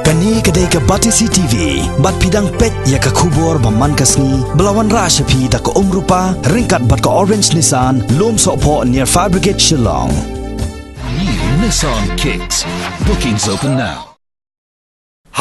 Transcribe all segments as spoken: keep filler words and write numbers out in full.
Kane ka dei ka Batesi T V, bad phi dang peit ïa ka khubor ba man ka sngi, ba la wanrah sha phi da ka Umrupa, ryngkat bad ka Orange Nissan, Lumsohphoh near Fire Brigade Shillong. New Nissan Kicks. Bookings open now.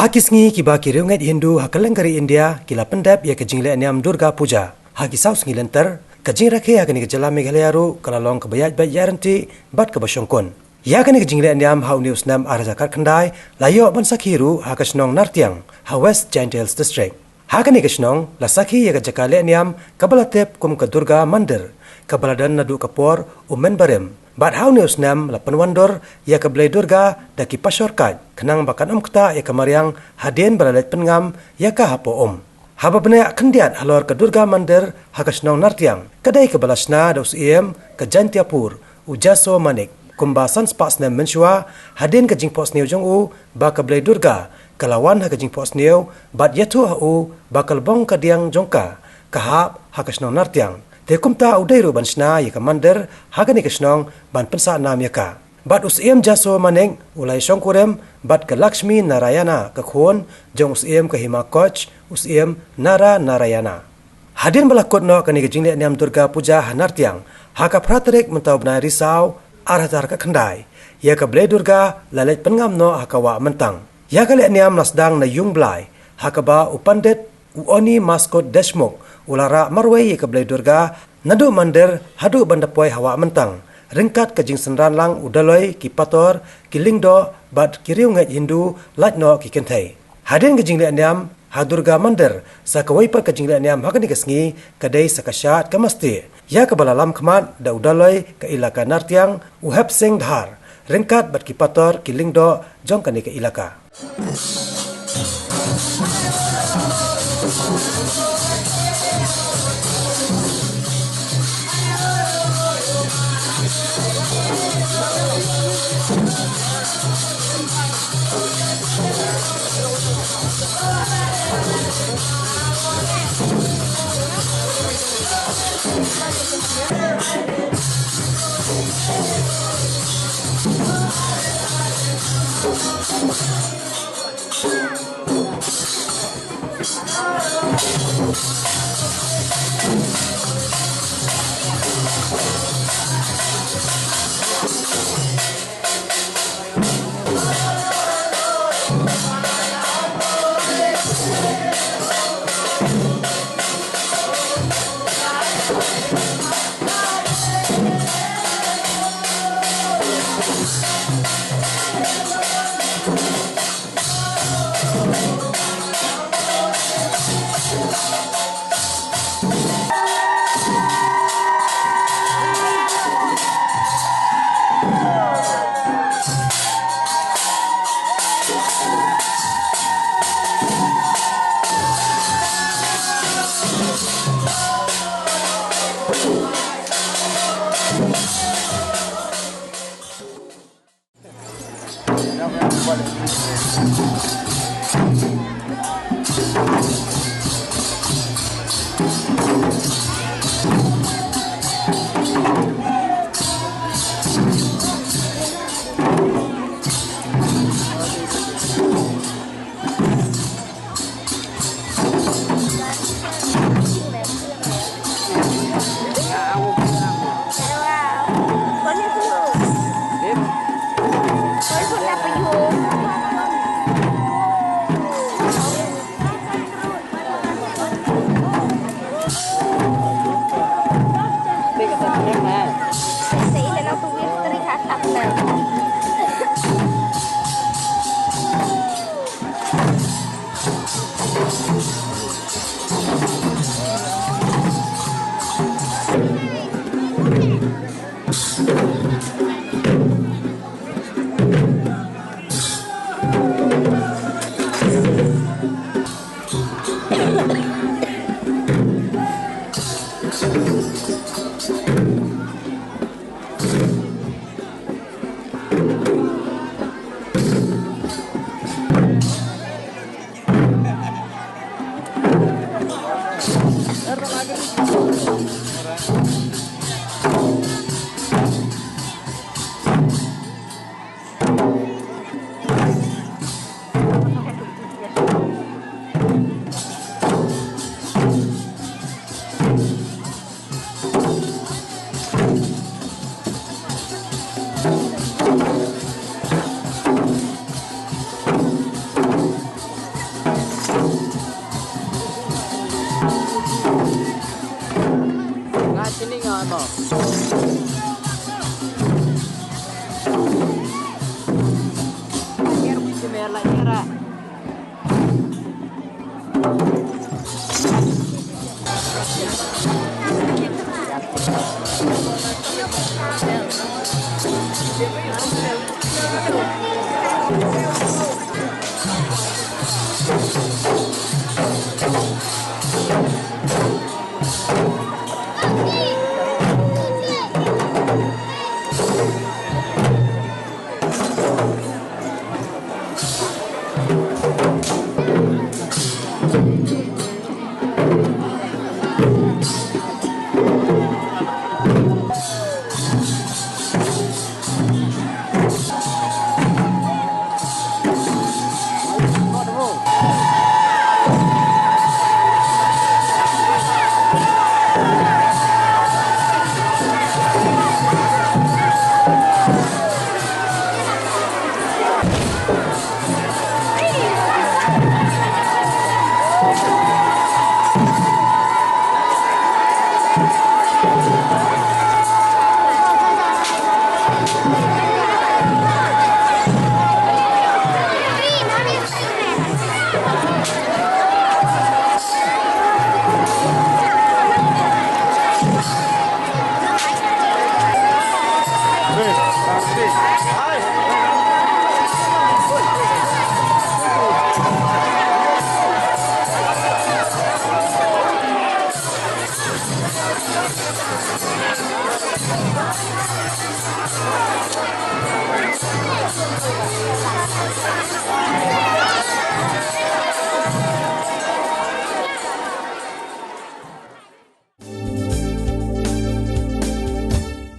Ha ki sngi kiba ki riewngeit Hindu ha kylleng ka ri India ki la pyndep ïa ka jingleh niam Durga Puja. Ha ki saw sngi lynter, ka jingrakhe ha kane ka jylla Meghalaya ruh ka la long kaba ïaid beit ïaid ryntih bad kaba shongkun. Ïa kane ka jingleh niam ha une u snem ar hajar khatkhyndai la ïoh ban sakhi ruh ha ka shnong Nartiang, ha West Jaintia Hills District. Ha kane ka shnong la sakhi ïa ka jaka leh niam kaba la tip kum ka Durga Mandir, kaba la don naduh ka por u Mynbarim. Bad ha une u snem la pynwandur ïa ka Blei Durga da ki pashor kait, khnang ba kan ym ktah ïa ka mariang hadien ba la leit pynngam ïa ka hapoh um. Haba bniah khyndiat halor ka Durga Mandir ha ka shnong Nartiang, ka dei kaba la shna da u Syiem ka Jaintiapur, u Jaso Manik, kumba san spah snem mynshuwa, hadien ka jingphohsniew jong u ba ka Blei Durga ka la wan ha ka jingphohsniew, bad ïathuh ha u ba ka lbong kadiang jong ka ka hap ha ka shnong Nartiang. Te kumta u dei ruh ban shna ïa ka mandir ha kane ka shnong ban pynsah nam ïa ka. Bad u Syiem Jaso Manik u la ïashongkurim bad ka Lakshmi Narayana, ka khun jong u Syiem ka Hima Koch, u Syiem Nara Narayana. Hadien ba la kut noh kane ka jingleh niam Durga Puja ha Nartiang ha ka phra tarik mynta u bnai Risaw ar hajar khatkhyndai, ïa ka Blei Durga la leit pynngam noh ha ka Wah Myntang. Ïa ka leh niam la sdang na Ïungblai, ha kaba u Pandit u Oni Maskot Deshmukh u la rah marwei ïa ka Blei Durga naduh mandir haduh ban da poi ha Wah Myntang, ryngkat ka jingsynran lang u Daloi, ki pator, ki lyngdoh bad ki riewngeit Hindu lait noh ki kynthei. Hadien ka jingleh niam ha Durga Mandir, sa kawei pat ka jingleh niam ha kane ka sngi ka dei sa ka shad ka masti, ïa kaba la lam khmat da u Daloi ka ilaka Nartiang, u Hepsing Dhar, ryngkat bad ki pator, ki lyngdoh jong kane ka ilaka.